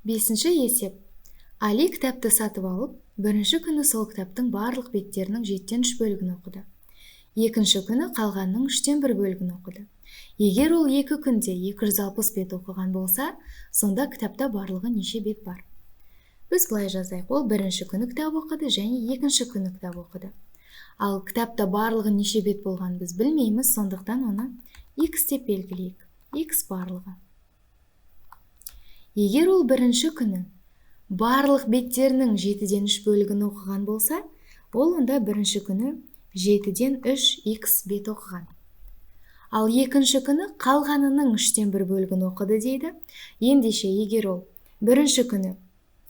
Бесінші есеп. Али кітапты сатып алып, бірінші күні сол кітаптың барлық беттерінің 3/7 бөлігін оқыды. Екінші күні қалғанның 1/3 бөлігін оқыды. Егер ол 2 күнде 260 бет оқыған болса, сонда кітапта барлығы неше бет бар? Біз былай жазайық. Ол бірінші күні кітап оқыды және екінші күні кітап оқыды. Ал кітапта барлығы неше бет болғанын біз білмейміз, сондықтан оны X деп белгілейік. X барлығы. Егер ол бірінші күні барлық беттерінің 3/7 бөлігін оқыған болса, ол онда бірінші күні 3/7 X бет оқыған. Ал екінші күні қалғанының 1/3 бөлігін оқыды дейді. Ендеше егер ол бірінші күні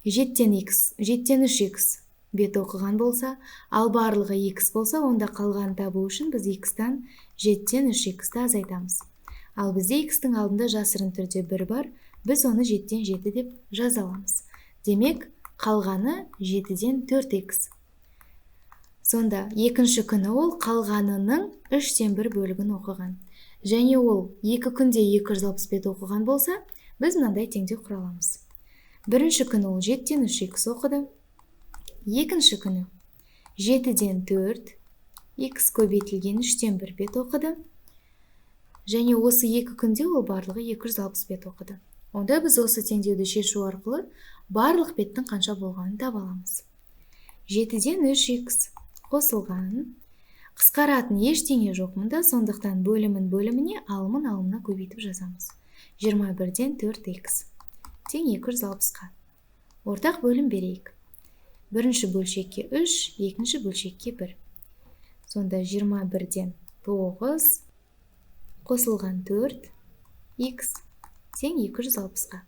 3/7 X бет оқыған болса, ал барлығы X болса, онда қалғанын табу үшін біз X-тан 3/7 X-ті азайтамыз. Ал бізде X-тің алдында жасырын түрде 1 бар, біз оны 7/7 деп жаза аламыз. Демек, қалғаны 4/7 X. Сонда екінші күні ол қалғанының 1/3 бөлігін оқыған. Және ол 2 күнде 260 бет оқыған болса, біз мынандай теңдеу құра аламыз. Бірінші күні ол 3/7 X оқыды. Екінші күні 4/7 X көбейтілген 1/3 бет оқыды. Және осы 2 күнде ол барлығы 260 бет оқыды. Онда біз осы теңдеуді шешу арқылы барлық беттің қанша болғанын таба аламыз. 3/7 X қосылған, қысқаратын ештеңе жоқ мұнда, сондықтан бөлімін бөліміне, алымын алымына көбейтіп жазамыз. 4/21 X тең 260-қа. Ортақ бөлім берейік. Бірінші бөлшекке 3, екінші бөлшекке 1. Сонда 9/21 қосылған 4 X тең 260-қа.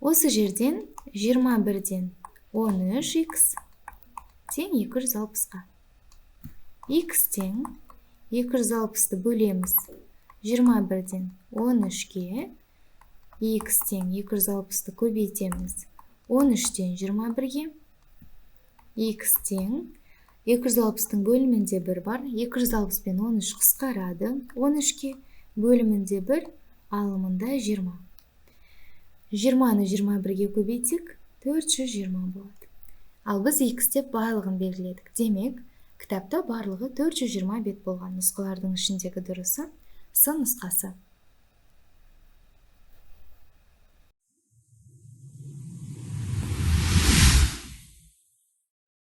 Осы жерден 13/21 X тең 260-қа. X тең 260-ты бөлеміз 13/21-ке, X тең 260-ты көбейтеміз 21/13-ге, X тең 260-тың бөлімінде 1 бар, 260 пен 13 қысқарады 13-ке, бөлімінде 1, алымында 20. 20-ны 21-ге көбейтсек, 420 болады. Ал біз X деп барлығын белгіледік. Демек, кітапта барлығы 420 бет болған. Нұсқалардың ішіндегі дұрысы С нұсқасы.